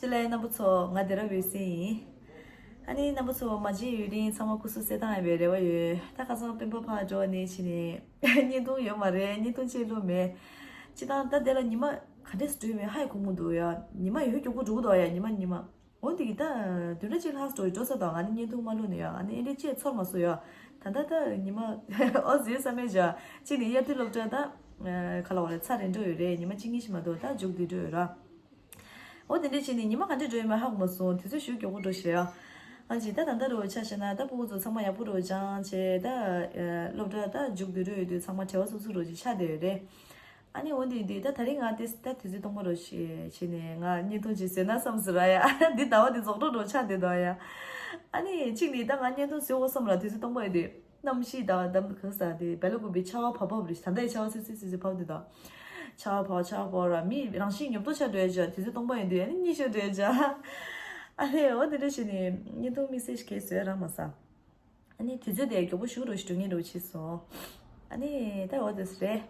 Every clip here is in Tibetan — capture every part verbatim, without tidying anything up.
ལས་རྣམ་པ་ཚོ། ང་དེ་ར་འོད་ཟེར་ཡིན། ཨ་ནི་རྣམ་པ་ཚོ་མ་མཇལ་ཡུན་རིང་། ཚང་མ་སྐུ་གཟུགས་གསལ་ཐང་ཡིན་པའི་རེ་བ་ཡོད། ད་ཁ་སང་སྤེན་པ་ཕར་འགྲོ་ནས་ཕྱིན་ནས་བརྙན་ཐུང་ཡོད་མ་རེད། བརྙན་ཐུང་ཅིག་བླུགས་མེད། ཅི་ད་ད་དེ་ལ་ཉི་མ་ག་འདྲས་སུ་འགྲོ་ཡོད་མེད་ཧ་ཡང་གོ་མི་འདུག་ཡ། ཉི་མ་ཡོད་མགྱོགས་པོ་འགྲོ་གི་འདུག་ཡ། ཉི་མ་ཉི་མ། འོ་འདི་གི་ད་བདུན་ཕྲག་གཅིག་ལྷག་འགྲོ་འགྲོ་ས་དང་། ང་ནི་བརྙན་ཐུང་མ་བླུགས་ནས་ཡ། ང་ནི་ཨེ་འདྲས་ཅེས་ཚོར་མ་སོང་ཡ། ད་ད་ད་ཉི་མ་ཨོ་ཟིན་བསམ་མེད་བྱ། གཅིག་ནི་དབྱར་དུས་སློབ་གྲྭ་ད་ག་ལ་བ་རེད། ཚར་རན་འགྲོ་ཡོད་རེད། ཉི་མ་གཅིག་གཉིས་ཤིག་མ་གཏོགས་ད་མཇུག་བསྡུ་འགྲོ་ཡོད་ར། འོ་དེ་འདྲས་བྱས་ནས་ཉི་མ་ག་འདྲས་འགྲོ་ཡོད་མེད་ཧ་གོ་མ་སོང་། དུས་ཚོད་ཞེ་མགྱོགས་པོ་འགྲོ་ཤག་ཡ། ཨ་ཅེ་ད་ད་ལྟ་རུ་ཆ་བཞག་ན་ད་སྤུ་གུ་ཚོ་ཚང་མ་ཡག་པོ་རུ་སྦྱངས་བྱས། ད་སློབ་གྲྭ་ད་མཇུག་བསྡུ་འགྲོ་ཡོད་དུས་ཚང་མ་བྲེལ་བ་སུབ་སུབ་རུ་ཅིག་ཆགས་བསྡད་ཡོད་རེད། ཨ་ནི་འོ་འདི་འདི་ད་ད་རིང་ང་དེ་ད་དུས་ཚོད་སྟོང་པ་རུ་བྱས་བྱས་ནས་ང་བརྙན་ཐུང་ཅིག་བཟོས་ན་བསམ་ཟེར་ར་ཡ། འདི་ཟླ་བ་འདི་རྫོགས་འགྲོ་རུ་ཆགས་བསྡད་འདུག་ཡ། ཨ་ནི་གཅིག་ནི་ད་ང་བརྙན་ཐུང་བཟོས་འོ་བསམ་ར། དུས་ཚོད་སྟོང་པ་ཡོད་དུས། གནམ་གཤིས་དང་གདམ་གང་ས་དེ་བལ་ལ་ཀུ་པའི་ཆར་པ་བབས་བབས་རེད། ད་ལྟའི་ཆར་པ་སིབ་སིབ་སིབ་སིབ་བབས་དེ་དང་། ཆར་པ་བབས་ཆར་པ་བབས་ར། མི་རང་བཞིན་ཉོབ་ཏོ་ཆགས་འགྲོ་ཡ་ཅག་དུས་ཚོད་སྟོང་པ་ཡིན་དུས་ཨ་ནི་གཉིད་ཤོར་འགྲོ་ཡ་ཅག། ཨ་ལས་འོ་དེ་འདྲ་བྱས་ནས་བརྙན་ཐུང་དམིགས་བསལ་ཞིག་གས་བཟོས་རག་མ་སོང་། ཨ་ནི་དུས་ཚོད་དེ་མགྱོགས་པོ་ཞུ་རོགས་ཞུ་ངེས་རོགས་བྱས་སོང་། ཨ་ནི་ད་འོ་དེ་རེད།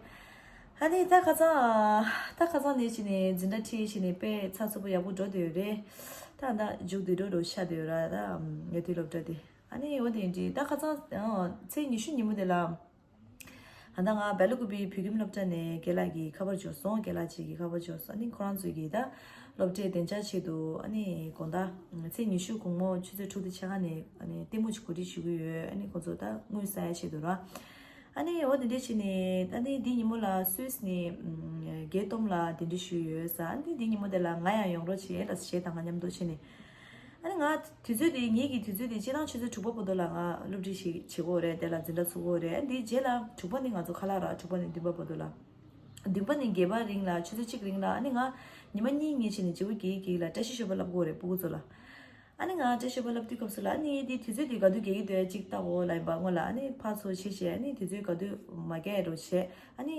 ཨ་ནི་ད་ཁ་སང་ད་ཁ་སང་ནས་བྱས་ནས་འཛིན་གྲྭ་ཁྲིད་བྱས་ནས་དཔེ་ཚགས་ཚུད་པོ་ཡག་པོ་འགྲོ་བསྡད་ཡོད་རེད། ད་ད་མཇུག་བསྡུ་འགྲོ་རོགས་ཆགས་བསྡད་ཡོད་ར། ད་ཡ་དུས་སློབ་གྲྭ་དེ། ཨ་ནི་འོ་དེ་འདྲ་ད་ཁ་སང་ཨ་ཚེས་ཉི་ཤུ་ཉིན་མོ་དེ་ལ། ཨ་ད་ང་བལ་ལ་ཀུ་པའི་བོད་ཁྱིམ་སློབ་གྲྭ་ནས་རྒན་ལགས་ཀྱིས་ཁ་པར་བྱོས་སོང་། རྒན་ལགས་གཅིག་གིས་ཁ་པར་བྱོས་སོང་། ཨ་ནི་ཁོ་རང་ཚོས་ཀྱིས་ད་སློབ་གྲྭའི་བདེ་འཇགས་ཆེད་དུ་ཨ་ནི་དགོང་དག་ཚེས་ཉི་ཤུ་དགོང་མོ་ཆུ་ཚོད་དྲུག་དང་ཕྱེད་ཀ་ནས་ཨ་ནི་ལྟད་མོ་ཅིག་གོ་སྒྲིག་ཞུ་གི་ཡོད། ཨ་ནི་ཁོ་ཚོ་ད་དངུལ་བསགས་ཡ་ཆེད་དུ་ར། ཨ་ནི་འོ་དེ་འདྲ་བྱས་ནས་ཨ་ནི་འདི་ཉིན་མོ་ལ་སུད་སི་ནས་རྒན་སྟོབས་ལགས་གདན་འདྲེན་ཞུས་ཡོད་ཟེར། ཨ་ནི་འདི་ཉིན་མོ་དེ་ལ་ང་ཡང་ཡོང་རོགས་བྱེད་ལ་ཞེས་ད་ང་མཉམ་དུ་བྱས་ནས། ཨ་ནི་ང་དུས་ཚོད་དེ་ངེད་ཀྱི་དུས་ཚོད་དེ་སྤྱིར་བཏང་ཆུ་ཚོད་དྲུག་པ་བར་དུ་ལ་ང་སློབ་ཁྲིད་ཞིག་བྱེད་དགོས་རེད། དེ་ལ་འཛིན་གྲྭ་ཚུགས་དགོས་རེད། ཨ་ནི་འདིའི་རྗེས་ལ་དྲུག་པ་ནི་ང་ཚོ་ཁ་ལག་ར། དྲུག་པ་ནས་བདུན་པ་བར་དུ་ལ། བདུན་པ་ནས་བརྒྱད་པ་རིང་ལ་ཆུ་ཚོད་གཅིག་རིང་ལ་ཨ་ནི་ང་ཉི་མ་གཉིས་གཉིས་བྱས་ནས་བརྗེ་པོ་བརྒྱད་བརྒྱད་ལ་བཀྲ་ཤིས་ཤོད་པ་བསླབ་དགོས་རེད་སྤུ་གུ་ཚོ་ལ། ཨ་ནི་ང་བཀྲ་ཤིས་ཤོད་པ་བསླབ་དུས་སྐབས་སུ་ལ་ཨ་ནི་འདི་དུས་ཚོད་འདི་ག་དུས་རྒྱག་གི་འདུག་ཅིག་ལྟ་འོ་ལ་ཡིན་པ་སྔོན་ལ་ཨ་ནི་ཕར་ཚུར་བྱས་བྱས་ཨ་ནི་དུས་ཚོད་ག་དུས་མ་རྒྱག་རོགས་བྱས། ཨ་ནི་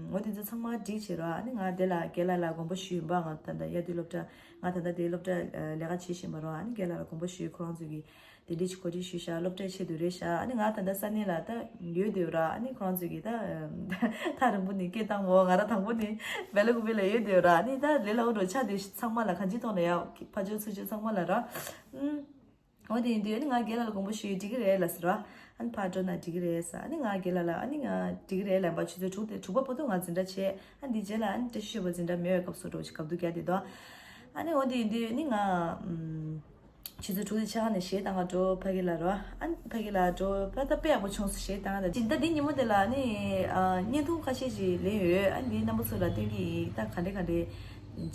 འོ་དེ་ཚོ་ཚང་མ་སྒྲིག་བྱས་རོགས། ཨ་ནི་ང་དེ་ལ་རྒན་ལགས་ལ་དགོངས་པ་ཞུས་ཡིན་པ། ང་ད་ལྟ་དབྱར་དུས་སློབ་གྲྭ་ང་ད་ལྟ་དེ་སློབ་གྲྭ་ལས་ཀ་བྱེད་བཞིན་པ་རོགས། ཨ་ནི་རྒན་ལགས་ལ་དགོངས་པ་ཞུས། ཁོ་རང་ཚོ་གིས་དེ་འདྲས་ཅིག་གོ་སྒྲིག་ཞུས་ཤག་སློབ་གྲྭ་ཆེད་དུ་རེད་ཤག་ཨ་ནི་ང་ད་ལྟ་ས་གནས་ལ་ད་ཡོད་དེ་ར། ཨ་ནི་ཁོ་རང་ཚོ་གིས་ད་ཐག་རིང་པོ་ནས་སྐད་བཏང་འོ། ང་རང་དང་པོ་ནས་བལ་ལ་ཀུ་པེ་ལ་ཡོད་དེ་ར། ཨ་ནི་ད་ལས་སླ་བོ་འགྲོ་ཆགས་དེ་ཚང་མ་ལ་གང་ཅི་ཐོག་ནས་ཡ་ཕ་ཇོ་ཚུ་ཇོ་ཚང་མ་ལ་ར། ཨུམ། འོ་དེ་ཡིན་དུས་ཨ་ནི་ང་རྒན་ལགས་ལ་དགོངས་པ་ཞུས། འགྲིག་གི་རེད་ལབ་ཟེར་ར། ཨ་ནི་ཕར་འགྲོ་ན་འགྲིག་གི་རེད་ཟེར། ཨ་ནི་ང་རྒན་ལགས་ལ་ཨ་ནི་ང་འགྲིག་གི་རེད་ལབ་པ། ཆུ་ཚོད་དྲུག་དེ་དྲུག་པ་བར་དུ་ང་འཛིན་གྲྭ་བྱས། ཨ་འདི་རྗེས་ལ་ཨ་ནི་བཀྲ་ཤིས་ཤོད་པ་འཛིན་གྲྭ་མེད་པའི་སྐབས་སུ་འགྲོ་ཞིག་གབ་སྡུག་རྒྱག་དེ་དོ། ཨ་ནི་འོ་དེ་ཡིན་དུས་ཨ་ནི་ང་ཨུམ། ཆུ་ཚོད་དྲུག་དེ་ཕྱེད་ཀ་ནས་གཞས་བཏང་ག་འགྲོ་ཕ་གི་ལ་རོ། ཨ་ནི་ཕ་གི་ལ་འགྲོ་ཕ་ད་དཔེ་ཡག་པོ་བྱུང་སོང་གཞས་བཏང་ག་ད་ཅི་ད་འདི་ཉིན་མོ་དེ་ལ་ཨ་ནི་ཨ་བརྙན་ཐུང་ཁ་ཤས་ཤིག་ལེན་ཡོད། ཨ་ནི་འདི་རྣམ་པ་ཚོ་ལ་སྟོན་གི་ཡིན། ད་ག་འདྲས་ག་འདྲས་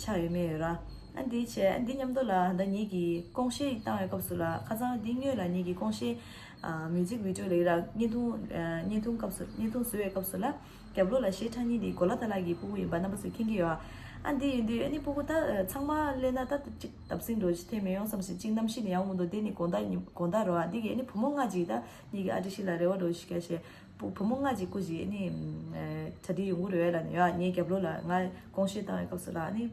ཆགས་ཡོད་མེད་ཡོད་ར། ཨ་འདི་བྱས་ཨ་འདི་མཉམ་དུ་ལ་ད་ངེད་ཀྱིས་སྐོང་བཤད་བཏང་བའི་སྐབས་སུ་ལ་ཁ་སང་འདི་སྔོན་ལ་ངེད་ཀྱིས་སྐོང་བཤད་ཨ་མིའུ་ཛིག་བི་ཌི་ཡོ་ལབ་ཀྱི་ར། བརྙན་ཐུང་ཨ་བརྙན་ཐུང་སྐབས་སུ་བརྙན་ཐུང་བཟོ་བའི་སྐབས་སུ་ལ་རྒྱབ་ལོགས་ལ་གཞས་འཁྲབ་མཁན་འདི་གོ་ལ་ཐ་ལག་གི་སྤུ་གུ་ཡིན་པ་རྣམ་པ་ཚོས་མཁྱེན་གྱི་ཡོད་ཨ། ཨ་འདི་ཡིན་དུས་ཨ་ནི་སྤུ་གུ་ད་ཚང་མ་སླེབས་ན་ད་གཅིག་བརྡབ་གསིག་འགྲོ་ཞིག་ཐེབས་མི་ཡོང་བསམ་ཞིག་གཅིག་གནམ་གཤིས་ནི་ཡག་མི་འདུག་དེ་ནི་དགོང་དག་ཉིན་དགོང་དག་རོ་ཨ། འདི་གི་ཨ་ནི་བུ་མོ་ལྔ་ཅིག་ད་ངེད་ཀྱི་ཨ་ཏི་ཤི་ལ་རེ་བ་འགྲོ་ཞིག་ག་བྱས། བུ་བུ་མོ་ལྔ་ཅིག་སྐུ་ཞིག་ཨ་ནི་གྲ་སྒྲིག་ཡོང་གི་རེད་ལབ་ནས་ཡ། ངའི་རྒྱབ་ལོགས་ལ་ང་སྐོང་བཤད་བཏང་བའི་སྐབས་སུ་ལ་ཨ་ནི་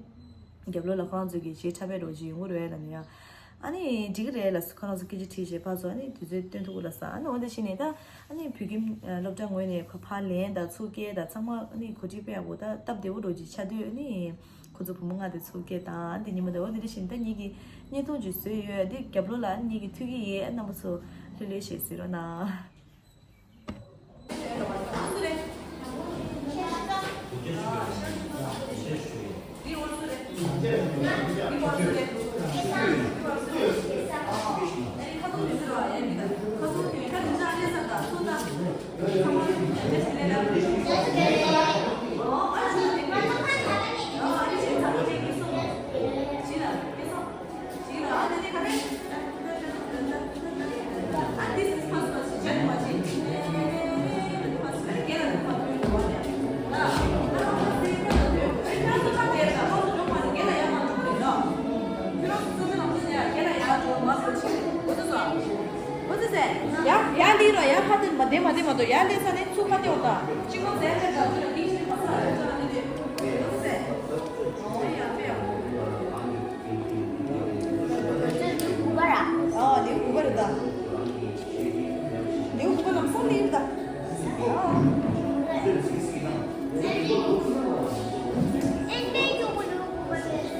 རྒྱབ་ལོགས་ལ་ཁོ་རང་ཚོས་ཀྱི་གཞས་འཁྲབ་པའི་རོ་ཅིག་ཡོང་གི་རེད་ལབ་ནས་ཡ། ཨ་ནི་འགྲིག་གི་རེད་ལ་ཁོ་རང་ཚོ་སྐད་ཆ་དྲིས་བྱས་ཕར་ཚུར་ཨ་ནི་དུས་ཚོད་སྟོན་ཐུབ་ཀྱི་ལ་ས། ཨ་ནི་འོ་འདི་ཕྱིན་ནས་ད་ཨ་ནི་བོད་ཁྱིམ་སློབ་གྲྭ་ངོས་ནས་ཕ་ཕར་ལན་དང་ཚུར་སྐད་དང་ཚང་མ་ཨ་ནི་གོ་སྒྲིག་དཔེ་ཡག་པོ་ད་སྟབས་བདེ་བོ་རོ་ཅིག་ཆགས་དུས་ཨ་ནི་ཁོ་ཚོ་བུ་མོ་ལྔ་དེ་ཚུར་སྐད་བཏང་། ཨ་འདི་ཉིན་མོ་དེ་འོ་འདི་འདྲ་བཞིན་ད་ངེད་ཀྱི་བརྙན་ཐུང་ཅིག་བཟོས་ཡོད། འདི་རྒྱབ་ལོགས་ལ་ཨ་ནི་ངེད་ཀྱི་ཐུག་གི་ཡིན། རྣམ་པ་ཚོ་ལྷོད་ལྷོད་བྱས་གཟིགས་རོགས་གནང་། ཡར་ལི་ར་ཡར་ཁ་ཏེ་མ་བདེ་མ་བདེ་མ་གཏོགས་ཡར་ལི་ས་ནས་ཚུར་ཁ་ཏེ་འོ་ད་གཅིག་མོ་ཟེར་ནས་ད་ཚུར་ལ་ཏིང་ཞིག་ཁ་ས་ར་ཅོ་ལ་ཏི་ཏི་འོ་ད་ཟེར། ཨོ་ཡ་པེ་ཡ། ཨོ་ལེའུ་དགུ་པ་ར། ཨོ་ལེའུ་དགུ་པ་རེད་ད། ལེའུ་དགུ་པ་ལམ་སང་ལེའུ་ད། ཨོ། ཨེ་མེ་ཡོ་གོ་ལེའུ་དགུ་པ་རེད།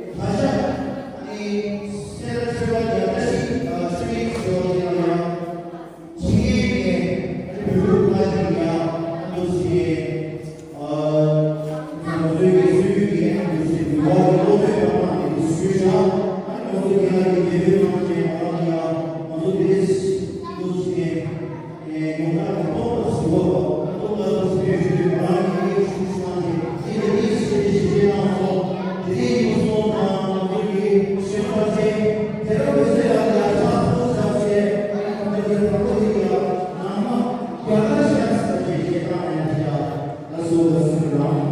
ད་ཆ་ཨ་ནི་སེ་ར་ཆོས་པ་རྒྱ་བཀྲ་ཤིས་ཆོས་དབྱིངས་ཟེར་བ་དེ་ཡང་ཡང་ཕྱི་རྒྱལ་ནས་ཨ་ནི་བོད་ཕྲུག་ཁག་ཅིག་ཡང་ཨ་འདུག་སེ། ཨ་ང་ཚོའི་གི་སྲོལ་རྒྱུན་གྱི་ཨ་འདུག་སེ་འདུལ་བ་གི་སློབ་དཔོན་པ་མང་ནས་འདུག་ཞུས་ཤག་ཨ་ནི་ང་ཚོ་འདི་ལ་གི་རྒྱལ་པོའི་ཁང་ཆེན་པ་ལ་ཡང་ང་ཚོ་འདི་འདུག་སེ། ཨེ་ཡོང་ན་གི་ཏོག་ཏོག་ཞུ་བ་ཏོག་ཏོག་ཏོག་ཞུ་བའི་ཞུ་བའི་བ་རང་གི་ཡིག་ཞུ་ཞུ་བ་དེ་དེ་ལ་ཡིག་ཞུ་དེ་ཞུ་བྱེད་གནང་སོང་། དེ་དེ་ཡིག་སོང་དང་ང་ཚོ་གི་ཞུ་བ་ཆེ་དེ་ར་བོད་ཟེར་ཡག་ལ་ཆགས་སོང་ཟེར་བྱས་ཨ་ནི་ཁ་བརྡ་དེ་དང་པོ་དེ་ཡ་ནང་མ་རྒྱ་གར་ཤར་ཟེར་བྱས་བྱེད་སྟངས་ཡང་བྱས་ལ་སོགས་པ་ཟེར་རང་།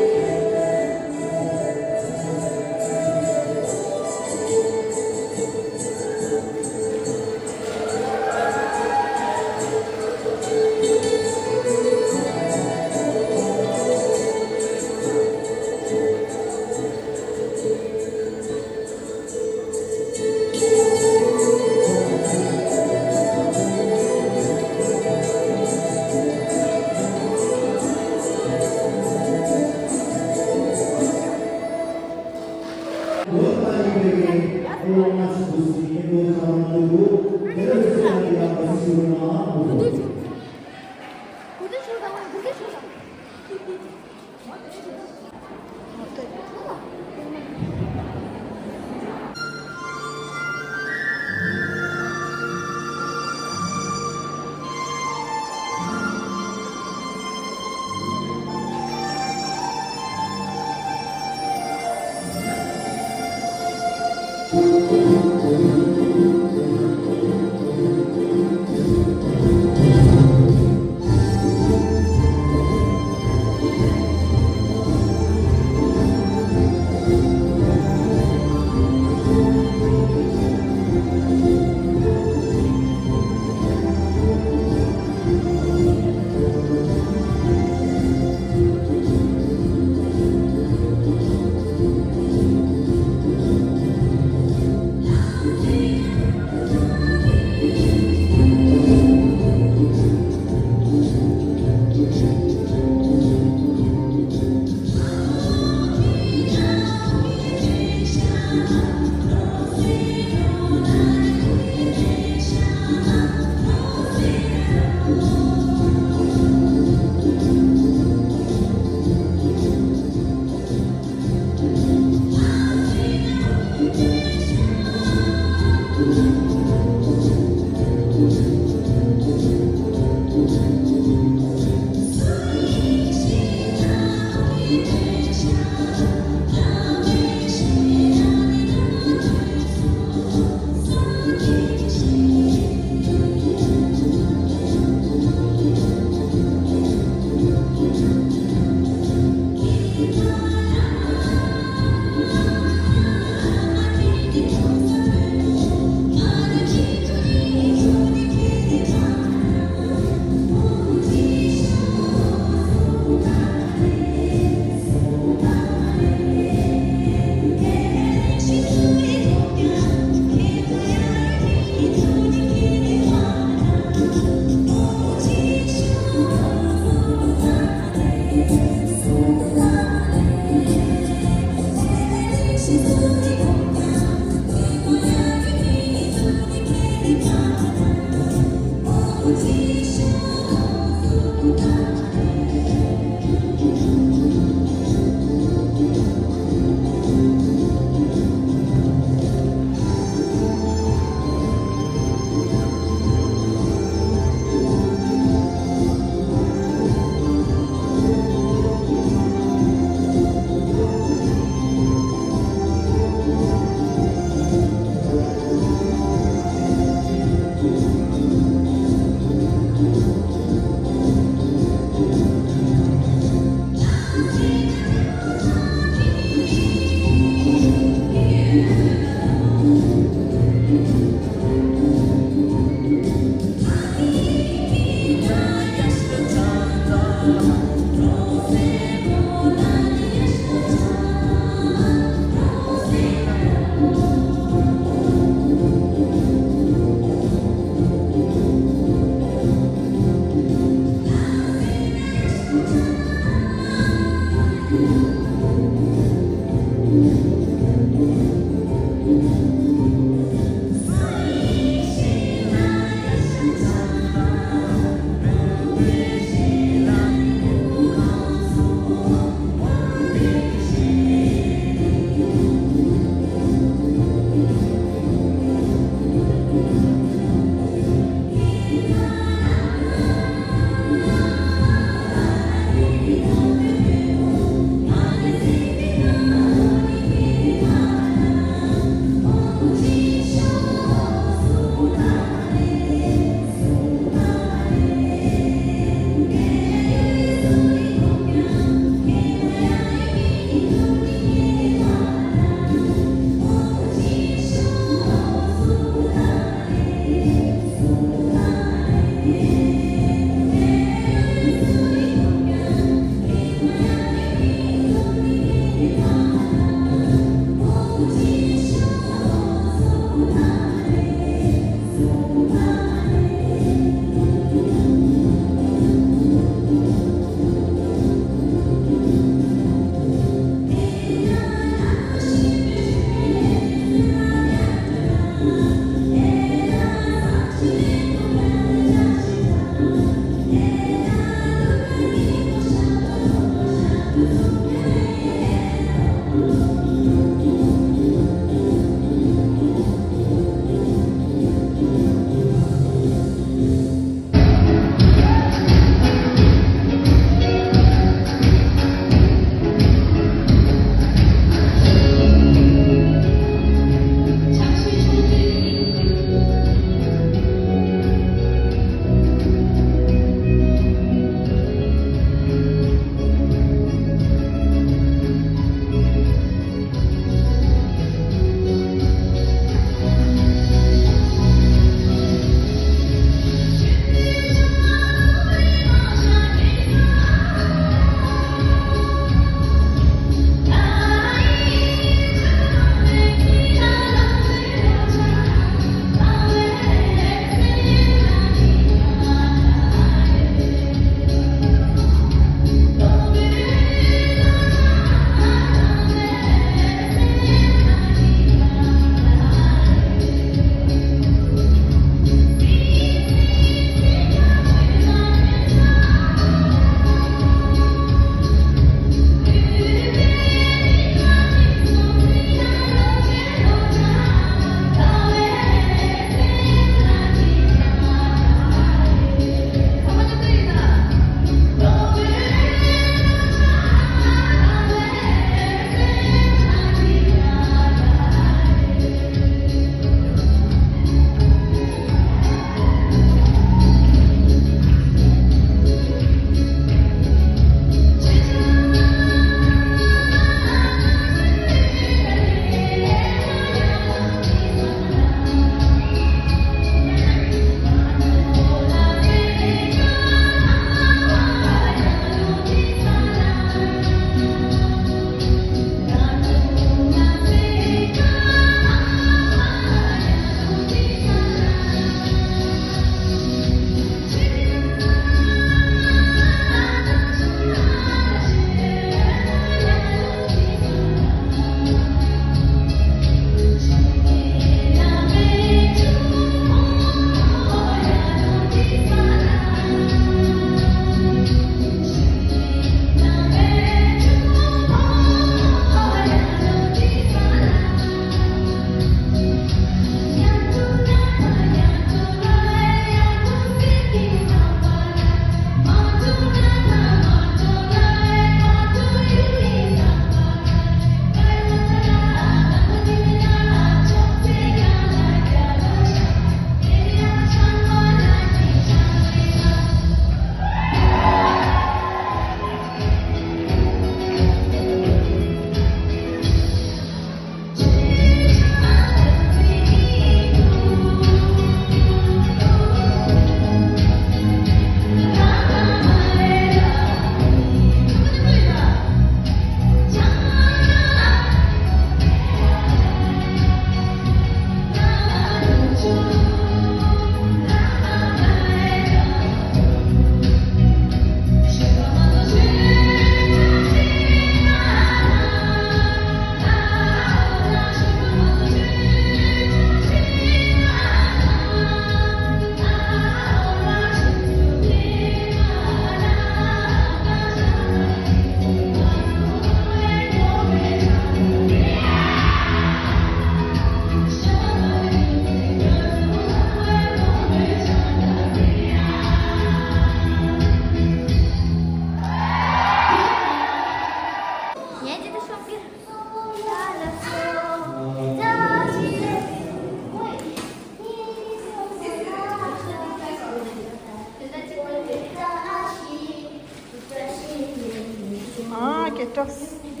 སྐད་གྲགས། སྐད་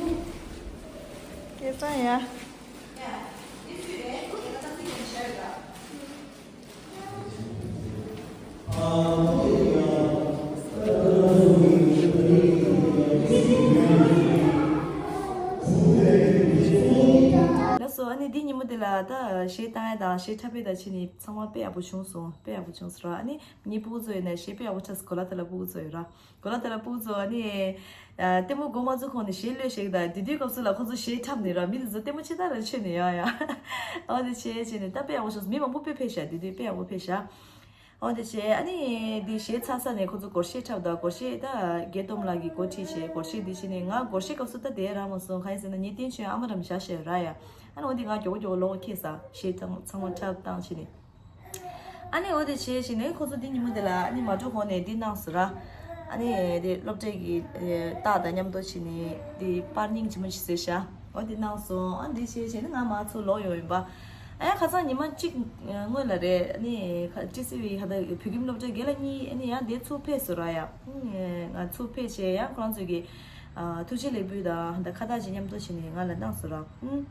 གྲགས་ཡ། ལགས་སོ། ཨ་ནི་འདི་ཉིན་མོ་འདི་ལ་ད་གཞས་བཏང་ཡ་དང་གཞས་འཁྲབ་པ་དང་བྱས་ནས་ཚང་མ་དཔེ་ཡག་པོ་བྱུང་སོང་། དཔེ་ཡག་པོ་བྱུང་སོང་ར། ཨ་ནི་ངའི་སྤུ་གུ་ཚོ་ཡིན་ན་གཞས་དཔེ་ཡག་པོ་འཁྲབ་སོང་། གོ་ལ་དེ་ལ་སྤུ་གུ་ཚོ་ཡོད་ར། གོ་ལ་དེ་ལ་སྤུ་གུ་ཚོ་ཨ་ནི། ཨ། ལྟད་མོ་འགོ་མ་ཚུགས་གོང་ནས་གཞས་གློད་བཞག་གི། ད་དེ་དུས་སྐབས་སུ་ལ་ཁོ་ཚོ་གཞས་འཁྲབ་ནས་ར། མི་དེ་ཚོ་ལྟད་མོ་ཆེ་ད་ར་ཆོད་ནས་ཡ་ཡ། འོ་དེ་བྱས་བྱས་ནས་ད་དཔེ་ཡག་པོ་བྱུང་སོང་། མི་མང་པོ་དཔེ་ཕེབས་ཤག་དེ་དུས་དཔེ་ཡག་པོ་ཕེབས་ཤག་འོ་དེ་བྱས་ཨ་ནི་འདི་གཞས་ཚར་ས་ནས་ཁོ་ཚོ་སྒོར་གཞས་འཁྲབ་དང་། སྒོར་གཞས་ད་དགེ་སྟོབས་ལགས་ཀྱིས་འགོ་ཁྲིད་བྱས་སྒོར་གཞས་འདི་བྱས་ནས། ང་སྒོར་གཞས་སྐབས་སུ་ད་དེ་རག་མ་སོང་། གང་ཡིན་ཟེར་ན་ངའི་སྟེང་ཆོས་ཨ་མ་རང་བཞག་བཞག་ར་ཡ། ཨ་ནི་འོ་འདི་ང་མགྱོགས་པོ་མགྱོགས་པོ་ལོག་ཁེལ་ས། གཞས་ཚང་ཚང་མ་འཁྲབ་བཏང་བྱས་ནས། ཨ་ནི་འོ་དེ་བྱས་བྱས་ནས་ཁོ་ཚོ་འདི་ཉིན་མོ་དེ་ལ་ཨ་ནི་མ་འགྲོ་གོང་ནས་འདི་གནང་སོང་ར། ཨ་ནི་དེ་སློབ་གྲྭའི་གི་ཨེ་རྟགས་དང་མཉམ་དུ་བྱས་ནས་འདི་པར་རྙིང་ལྗིད་མོ་ཞིག་བཟོས་ཤག་འོ་དེ་གནང་སོང་། ཨ་འདི་བྱས་བྱས་ནས་ང་མར་ཚུར་ལོག་ཡོང་ཡིན་པ། ཨ་ཡ་ཁ་སང་ཉི་མ་གཅིག་སྔོན་ལ་རེད། ཨ་ནི་ཁ་ཊི་སི་ཝི་ཧ་ད་བོད་ཁྱིམ་སློབ་གྲྭའི་དགེ་ལགས་གཉིས་ཨ་ནི་ཡང་དེ་ཚུར་ཕེབས་སོང་ར་ཡ། ཨ་ང་ཚུར་ཕེབས་བྱས་ཡང་ཁོ་རང་ཚོས་གི་ཨ་ཐུགས་རྗེ་ལེགས་འབུལ་དང་ད་ཁ་བཏགས་ཅིག་མཉམ་དུ་བྱས་ནས་ང་ལ་གནང་སོང་ར། ཨུམ།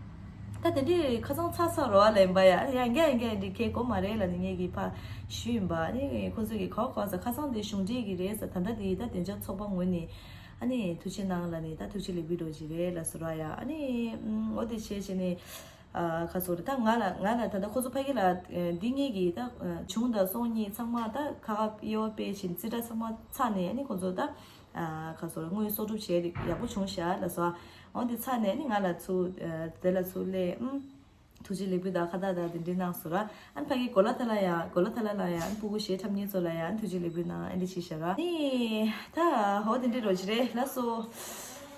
ད་དེ་འདྲའི་ཁ་སང་ཚར་ཚར་རོ་ཨ་ལེན་པ་ཡ། ཨ་ཡ་འགའ་འགའ་འདི་ཁེ་གོ་མ་རེད་ལབ་ནས་ངས་གི་ཕར་ཞུས་ཡིན་པ། ཨ་ནི་ཁོ་ཚོས་གི་ག་བ་ག་བ་ཟེར། ཁ་སང་དེ་གཞུང་འབྲེལ་གི་རེད་ཟེར། ད་ལྟ་དེ་ད་བདེ་འཇགས་ཚོགས་པ་ངོས་ནས་ཨ་ནི་ཐུགས་རྗེ་གནང་ལབ་ནས་ད་ཐུགས་རྗེ་ལེགས་འབུལ་འདྲ་ཅིག་རེད་ལབ་སོང་ར་ཡ། ཨ་ནི་ཨུམ་འོ་དེ་བྱས་བྱས་ནས། ཨ་ཁ་སོ་རེད། ད་ང་ལ་ང་ལ་ད་ལྟ་ཁོ་ཚོ་ཕ་གི་ལ་ཨ་འདི་ངེད་ཀྱི་ད་ཨ་བྱུང་དང་སོང་གཉིས་ཚང་མ་ད་ཁ་ཁ་གཡོ་སྤེལ་བཞིན་རྩིས་ཁྲ་ཚང་མ་ཚར་ནས་ཨ་ནི་ཁོ་ཚོ་ད་ཨ་ཁ་སོ་རེད། དངུལ་གསོག་སྒྲུབ་བྱས་ཏེ་ཡག་པོ་བྱུང་ཤག་ལབ་སོང་། འོ་འདི་ཚར་ནས་ཨ་ནི་ང་ལ་ཚུར་ཨ་དེ་ལ་ཚུར་སླེབས། ཨུམ། ཐུགས་རྗེ་ལེགས་འབུལ་དང་ཁ་བཏགས་དང་དེ་འདྲའི་གནང་སོང་ར། ཨ་ནི་ཕ་གི་གོ་ལ་ཐ་ལ་ཡ། གོ་ལ་ཐ་ལ་ལ་ཡ། ཨ་ནི་སྤུ་གུ་གཞས་འཁྲབ་མཁན་ཚོ་ལ་ཡ། ཨ་ནི་ཐུགས་རྗེ་ལེགས་འབུལ་གནང་། ཨ་འདི་བྱས་ཤག་ར། ཨ་ནི་ད་འོ་དེ་འདྲའི་རོ་ཅིག་རེད་ལགས་སོ།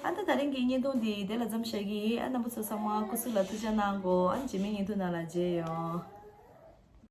ཨ་ད་ད་རིང་གི་བརྙན་ཐུང་འདི་དེ་ལ་མཚམས་བཞག་གི། ཨ་རྣམ་པ་ཚོ་ཚང་མ་སྐུ་གཟུགས་ལ་ཐུགས་ཅག་གནང་གོ། ཨ་ནི་རྗེས་མའི་བརྙན་ཐུང་ནང་ལ་མཇལ་ཡོང་།